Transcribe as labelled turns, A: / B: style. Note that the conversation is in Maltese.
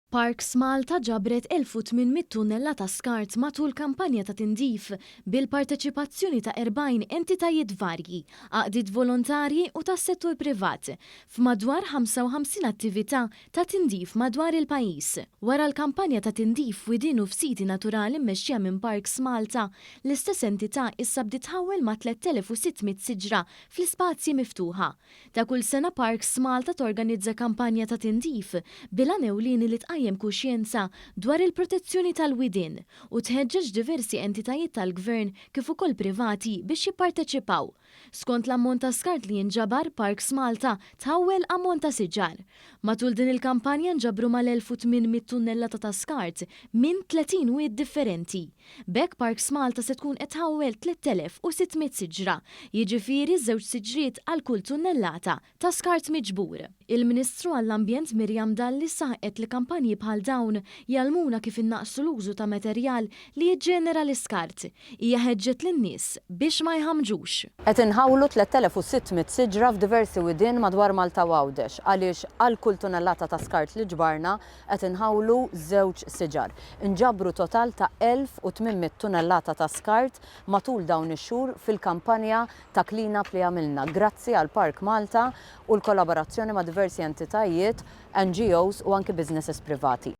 A: Parks Malta ġabret 1,800 tunnellata skart matul kampanja ta' tindif bil-parteċipazzjoni ta' 40 entitajiet varji, għaqdiet volontarji u tas-settur privat, f'madwar 55 attività ta' tindif madwar il-pajjiż. Wara l-kampanja ta' tindif f'widien u f'siti naturali mmexxija minn Parks Malta, l-istess entità issa bdiet tħawwel ma' 3,600 siġra fl-ispazji miftuħa. Ta' kull sena Parks Malta torganizza kampanja ta' tindif bil-għan ewlieni li tqajjem kuxjenza dwar il-protezzjoni tal-widien u tħeġġeġ diversi entitajiet tal-gvern kif ukoll privati biex jipparteċipaw. Skont l-ammont ta' skart li jinġabar, Parks Malta tħawwel ammont ta' siġar. Matul din il-kampanja nġabru mal-1800 tunnellata ta' skart minn 30 wied differenti. B'hekk Parks Malta se tkun qed tħawwel 3600 siġra, jiġifieri żewġ siġriet għal kull tunnellata ta' skart miġbur. Il-Ministru għall-Ambjent Miriam Dalli saħqet li kampanji bħal dawn jgħallmuna kif innaqqsu l-użu ta' materjal li jiġġenera l-iskart. Hija ħeġġet lin-nies biex ma jħammġux.
B: Qed inħawlu 3,600 siġra f'diversi widien madwar Malta u Għawdex għaliex għal kull tunellata ta' skart li ġbarna qed inħawlu żewġ siġar. Inġabru total ta' 1,800 tunellata ta' skart matul dawn ix-xhur fil-kampanja ta' clean up li għamilna grazzi għal Park Malta u l-kollaborazzjoni ma' diversi entitajiet, NGOs u anki businesses privati.